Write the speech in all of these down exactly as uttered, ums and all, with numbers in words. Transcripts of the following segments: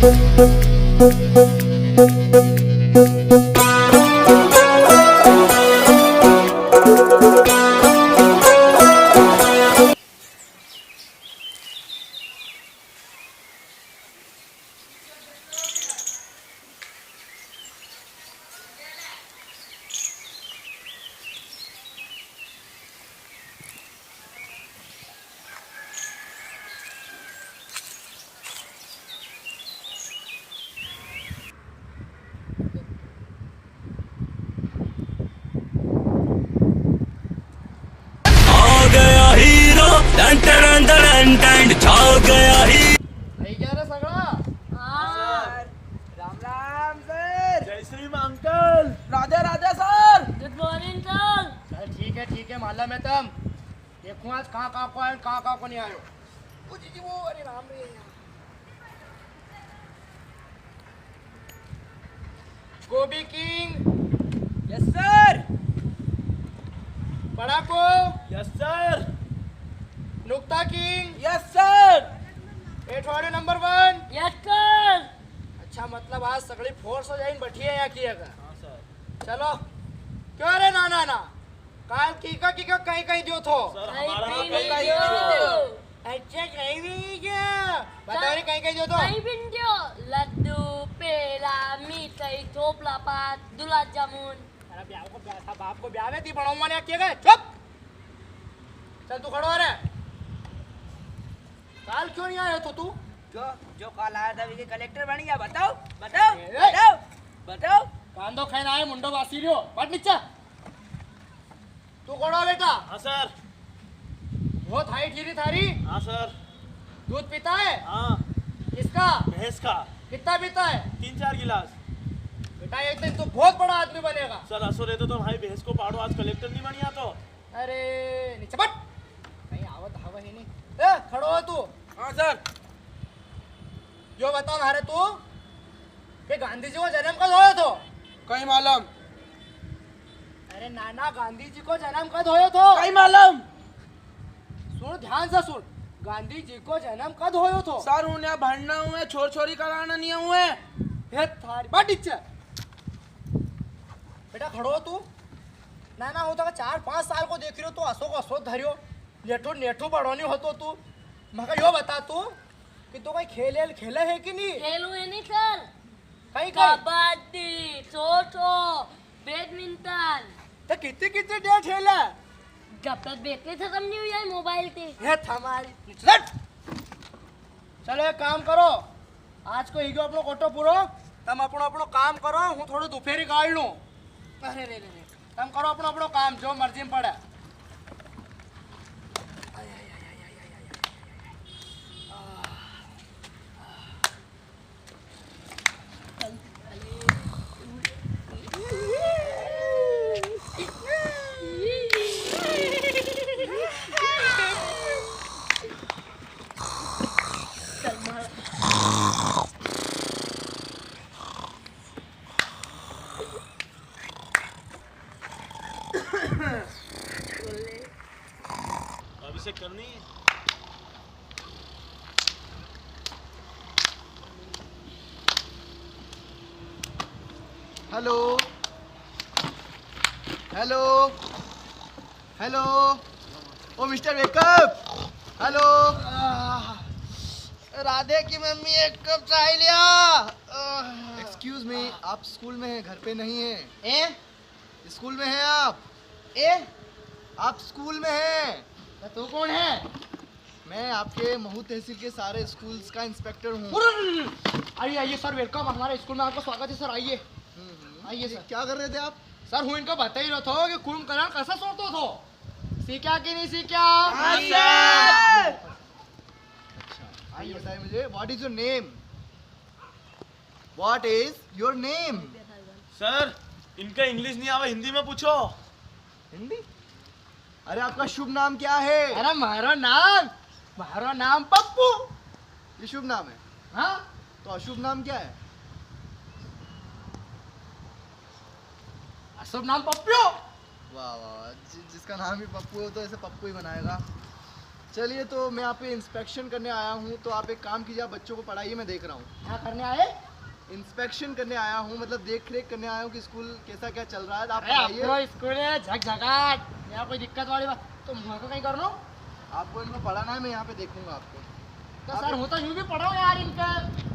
आ गया हीरो, ton ton ton ton, छा गया हीरो। आई गया रे सगळा? हाँ। राम राम सर। जय श्री राम अंकल। राधे राधे सर। गुड मॉर्निंग सर। चल ठीक है, ठीक है, मालूम है तम। देखूं आज कहाँ कहाँ को आयो, कहाँ कहाँ को नहीं आयो। ओ जीजी वो, अरे राम रे। गोभी किंग। यस सर। पड़ाको। यस सर। नुक्ता किंग। यस सर। एठवाड़े नंबर वन। यस सर। अच्छा, मतलब आज सगळी फोर्स हो जाइन बैठी है यहाँ की जगह। हाँ सर। चलो, क्यों रे ना ना ना, काल कीका कीका कई कई दियो थो? सर, कई हमारा भी तो नहीं कई दियो। दियो। अच्छा, कई भी क्या? बताओ रे, कई कई दियो थो? कई भी नहीं दियो। लड्डू, पेड़ा, मिठाई, थोपला पात, गुलाब जामुन। अरे ब्याह को ब्याह था, बाप को ब्याह में थी, बड़ा मने किए गए। चुप। चल तू खड़ो हो रे। काल क्यों नहीं आयो थो तू? जो, जो काल आया था, वी कलेक्टर बन गया। बताओ, बताओ, ए, ए। बताओ, बताओ। कांदो खाइन आए, मुंडो वासी रियो। बैठ नीचे। तू कौन हो बेटा? हाँ सर। वो थाई ठीरी थारी? हाँ सर। दूध पीता है? हाँ। किसका? भैंस का। कितना पीता है? तीन चार गिलास। बेटा, एक दिन तू बहुत बड़ा आदमी बनेगा। सर, असो रहतो तो भाई भैंस को पाड़ो आज कलेक्टर नहीं बनिया तो। अरे, नीचे बैठ। कहीं आवत हवा ही नहीं। ए, खड़ो हो तू। हाँ सर। यो बता म्हारे तू कि गांधी जी को जन्म कद होयो थो? कई मालूम? अरे नाना, गांधी जी को जन्म कद होयो थो? कई मालूम? सुन, ध्यान से सुन, गांधी जी को जन्म कद होयो थो? सर, उन्हें भणना हुए, छोर छोरी कराना नहीं हुए। हे थारी बाटी चे। बेटा, खड़ो हो तू। नाना, हूँ तो चार पाँच साल को देख रियो, तो असो को असो धरियो, नेठो नेठो बड़ो नहीं होतो तू। मका यो बता तू कि तू कोई खेल वेल खेले है कि नहीं? खेलू है नहीं सर। कई कई? कबड्डी, खो खो, बैडमिंटन। तो कितनी कितनी देर खेला? जब तक बैटरी खत्म नहीं हुई है मोबाइल की। हे थारी। चलो एक काम करो, आज को ही गयो अपनो कोटो पूरो, तम अपनो अपनो काम करो, हूँ थोड़ो दोपहरी काढ़ लूँ। अरे रे रे रे, तम करो अपनो अपनो काम, जो मर्जी में पड़े। अभी से करनी है। हेलो, हेलो, हेलो, ओ मिस्टर वेकअप, हेलो। राधे की मम्मी, एक कप चाय लिया। एक्सक्यूज मी, आप स्कूल में हैं, घर पे नहीं हैं। ए? स्कूल में हैं आप। ए? आप स्कूल में हैं। तो तू कौन है? मैं आपके महू तहसील के सारे स्कूल्स का इंस्पेक्टर हूँ। अरे, अरे, अरे, आइए, आइए सर, वेलकम, हमारे स्कूल में आपका स्वागत है सर, आइए। हम्म, हम्म। आइए ये सर। क्या कर रहे थे आप? सर, हूँ इनको बता ही रहो थो कि कुंभकर्ण कैसा सोतो थो। सीख्या कि नहीं सीख्या? हाँ, सर। अच्छा, ये बताइए मुझे, what is your name? What is your name? सर, इनका इंग्लिश नहीं आवा, हिंदी में पूछो। हिंदी? अरे, आपका शुभ नाम क्या है? अरे, म्हारो नाम, म्हारो नाम पप्पू। ये शुभ नाम है? हाँ। तो अशुभ नाम क्या है? अशुभ नाम पप्पू। वाह, वाह, वाह। जि-, जिसका नाम ही पप्पू हो, तो ऐसे पप्पू ही बनाएगा। चलिए, तो मैं यहाँ पे इंस्पेक्शन करने आया हूँ, तो आप एक काम कीजिए, आप बच्चों को पढ़ाइए, मैं देख रहा हूँ। क्या करने आए? इंस्पेक्शन करने आया हूँ, मतलब देख रेख करने आया हूँ कि स्कूल कैसा क्या चल रहा है। आप अरे, पढ़ाइए। अपनो स्कूल है, झकझकाट, यहाँ कोई दिक्कत वाली बात। तो मुझे को कहीं करनो? आपको इनको पढ़ाना है, मैं यहाँ पे देखूंगा आपको। तो आप सर, हूँ तो यूं भी पढ़ाऊँ यार इनका।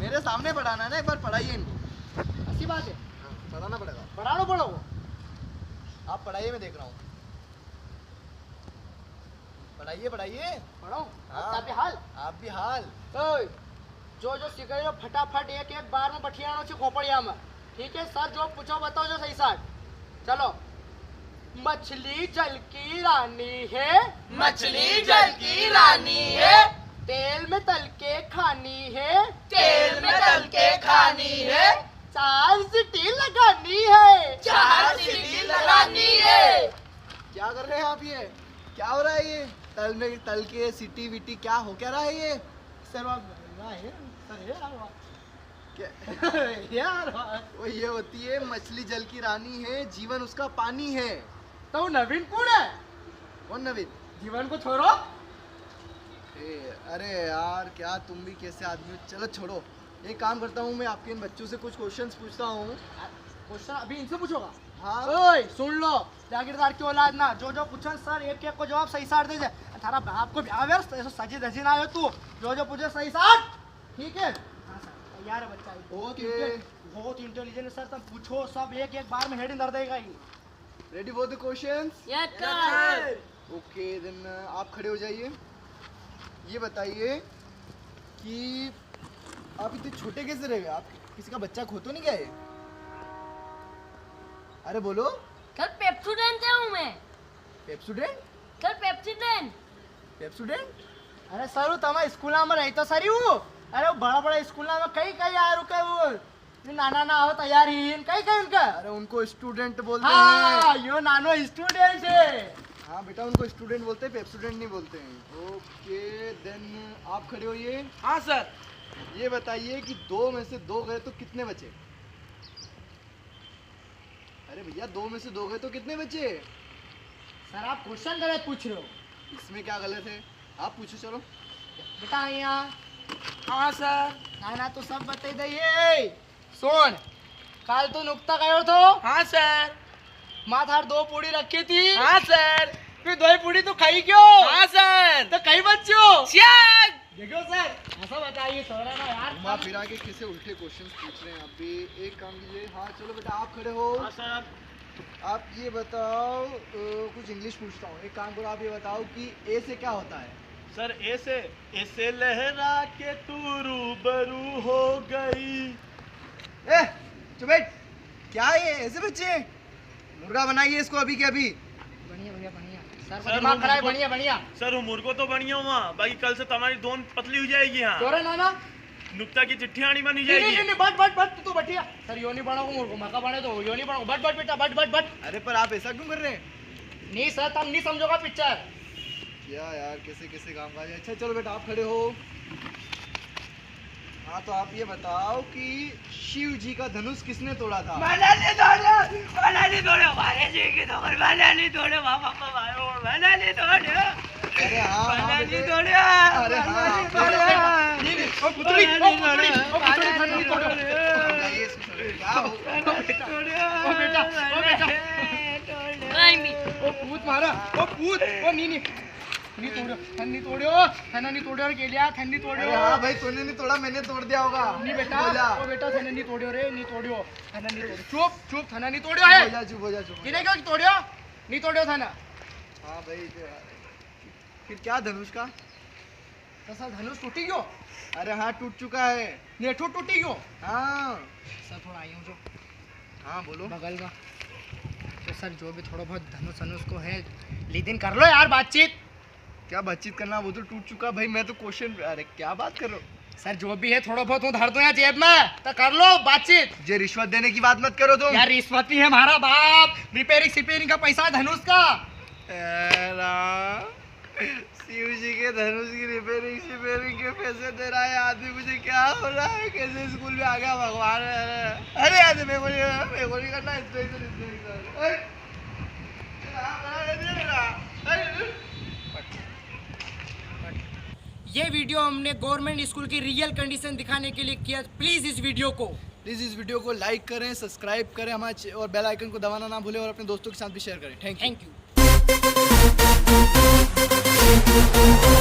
मेरे सामने पढ़ाना है ना, एक बार पढ़ाइए इनको। ऐसी बात है? हाँ, पढ़ाना पड़ेगा। पढ़ाना पड़ेगा। आप पढ़ाइए, मैं देख रहा हूँ। पढ़ाइए, पढ़ाइए। पढ़ाऊँ? हाँ। अच्छा, अभी हाल? आप भी हाल। ओए, जो जो सिखायो फटाफट एक एक बार में बठियाणो छे खोपड़िया में। ठीक है सर, जो पूछो बताओ जो सही साट। चलो। मछली जल की रानी है। मछली जल की रानी है। तेल में तल के खानी है। तेल में तल के खानी है। चार सीटी लगानी है। चार सीटी लगानी है। क्या कर रहे हैं आप ये? क्या हो रहा है ये? तल में, तल के सीटी वीटी क्या हो क्या रहा है ये? सर, वहाँ, वहाँ है, सर, है यार, वहाँ। क्या? यार, वहाँ। वो ये होती है, मछली जल की रानी है, जीवन उसका पानी है। तो वो नवीन कौन है? कौन नवीन? जीवन को छोरो। ए, अरे यार, क्या तुम भी कैसे आदमी हो? चलो छोड़ो, एक काम करता हूँ, मैं आपके इन बच्चों से कुछ क्वेश्चंस पूछता हूँ। क्वेश्चन अभी इनसे पूछोगा? हाँ। ओए, सुन लो, जागीरदार की औलाद ना, जो जो पूछन सर, एक एक को जवाब सही साट दे जे। थारा बाप को ब्याह वे, ऐसो सजी धजी ना आयो तू, जो जो पूछे सही साट। ठीक है? हाँ सर, तैयार है बच्चा। बहुत OK। इंटे-, बहुत इंटेलिजेंट है सर, तुम पूछो सब, एक एक बार में हेड ही धर देगा ही। Ready for the questions? Yes, sir. OK, then, uh, आप खड़े हो जाइए। ये बताइए कि आप इतने छोटे कैसे रह गए? आप किसी का बच्चा खो तो नहीं गया ये? अरे बोलो। सर, पेप्सोडेंट हूँ मैं। पेप्सोडेंट? सर, पेप्सोडेंट। पेप्सोडेंट? अरे सर, वो तमारा स्कूल में रहतो सर, वो। अरे, वो बड़ा बड़ा स्कूल में कई कई यार, रुके वो। ये नाना ना हो तैयार ही, इन कई कई उनका। अरे, उनको स्टूडेंट बोलते हाँ, हैं। यो नानो स्टूडेंट है। हाँ बेटा, उनको स्टूडेंट बोलते हैं, पेप्सोडेंट नहीं बोलते हैं। OK, then आप खड़े होइए। हाँ सर। ये बताइए कि दो में से दो गए तो कितने बचे? अरे भैया, दो में से दो गए तो कितने बचे? सर, आप क्वेश्चन गलत पूछ रहे हो। इसमें क्या गलत है? आप पूछो, चलो। बेटा, यहाँ। हाँ सर। ना ना, तो सब बताई दे। सुन, काल तू नुकता गयो थो? हाँ सर। माँ थार दो पूड़ी रखी थी? हाँ सर। फिर दो ही पूड़ी तू खाई क्यों? हाँ सर। तो कई बच्यो? शायद। देखो सर, ऐसा बताइए, छोरा ना यार। घुमा फिरा के कैसे उल्टे क्वेश्चंस पूछ रहे हैं आप भी। एक काम कीजिए, हाँ चलो बेटा, आप खड़े हो। हाँ सर। आप ये बताओ, अ, कुछ इंग्लिश पूछता हूँ। एक काम करो, आप ये बताओ कि ए से क्या होता है? सर, ए से, ए से लहरा के तू रूबरू हो गई। ए, चुप बैठ। क्या है ये? ऐसे बच्चे? मुर्गा बनाइए इसको अभी के अभी। बढ़िया, बढ़िया, बढ़िया। सर, सर, दिमाग वो खराब है, मुर्गो, बढ़िया, बढ़िया। सर, वो मुर्गो तो बढ़िया हुआ, बाकी कल से तमारी दोन पतली हो जाएगी। हाँ। क्यों रे नाना? नुक्ता की चिट्ठी आनी बन नहीं, नहीं, जाएगी। नहीं, नहीं, बट, बट, बट, तू तो बटिया। सर, यो नहीं बनाओ मुर्गो, मका बने तो यो नहीं बनाओ। बट, बट, बेटा, बट, बट, बट। अरे, पर आप ऐसा क्यों कर रहे हैं? नहीं सर, तुम नहीं समझोगा पिक्चर। क्या यार, कैसे, कैसे काम काज है। अच्छा, चलो बेटा, आप खड़े हो। हाँ, तो आप ये बताओ कि शिव जी का धनुष किसने तोड़ा था? मैंने नहीं तोड़ा, मैंने नहीं तोड़ा, मारे जी की तो, मैंने नहीं तोड़ा, माँ बाप मारो, मैंने नहीं तोड़ा। अरे हाँ, हाँ, मैंने नहीं बेटे। तोड़ा, अरे हाँ, मैंने नहीं हाँ, तोड़ा। नहीं, नहीं, ओ पुतली, ओ पुतली, ओ पुतली, मैंने नहीं तोड़ा। समझाइए इसको, समझाइए। क्या हो? मैंने नहीं तोड़ा, ओ बेटा, ओ बेटा। मैंने नहीं तोड़ा। ओ पूत मारा, ओ पूत, ओ नी, नी। नी तोड़ियो, थने नी तोड़ियो, थने नी तोड़ियो रे गेलिया, थने नी तोड़ियो। अरे हाँ भाई, तूने नहीं तोड़ा, मैंने तोड़ दिया होगा। नी बेटा, बोला। ओ बेटा, थने नी तोड़ियो रे, नी तोड़ियो, थने नी तोड़ियो। चुप, चुप, थने नी तोड़ियो है। चुप हो जा, चुप हो जा, चुप हो जा। किने क्यों तोड़ियो? नी तोड़ियो थने। हाँ भाई, तो फिर क्या धनुष का? तो सर, धनुष टूटी गयो? अरे हाँ, टूट चुका है। नेठो टूटी गयो? हाँ। सर, थोड़ा आई हूँ जो। हाँ, बोलो। बगल का। तो सर, जो भी थोड़ा बहुत धनुष अनुष को है, लीदिन कर लो यार बातचीत। क्या बातचीत करना, वो तो टूट चुका भाई। मैं तो क्वेश्चन, अरे क्या बात कर रहे हो? सर, जो भी है थोड़ा बहुत हूँ धर दो यहाँ जेब में, तो कर लो बातचीत। ये रिश्वत देने की बात मत करो तुम। यार, रिश्वत नहीं है, म्हारा बाप रिपेयरिंग सिपेयरिंग का पैसा है धनुष का। ए राम, शिव जी के धनुष की रिपेयरिंग सिपेयरिंग के पैसे दे रहा है आदमी, मुझे क्या हो रहा है, कैसे स्कूल में आ गया भगवान। अरे, अरे यार, मेरे को नहीं, मेरे को नहीं करना, इसको, इसको, इसको, इसको। अरे, अरे, अरे, अरे, अरे। ये वीडियो हमने गवर्नमेंट स्कूल की रियल कंडीशन दिखाने के लिए किया। प्लीज इस वीडियो को प्लीज इस वीडियो को लाइक करें, सब्सक्राइब करें हमारे चे- और बेल आइकन को दबाना ना भूलें और अपने दोस्तों के साथ भी शेयर करें। थैंक यू। थैंक यू।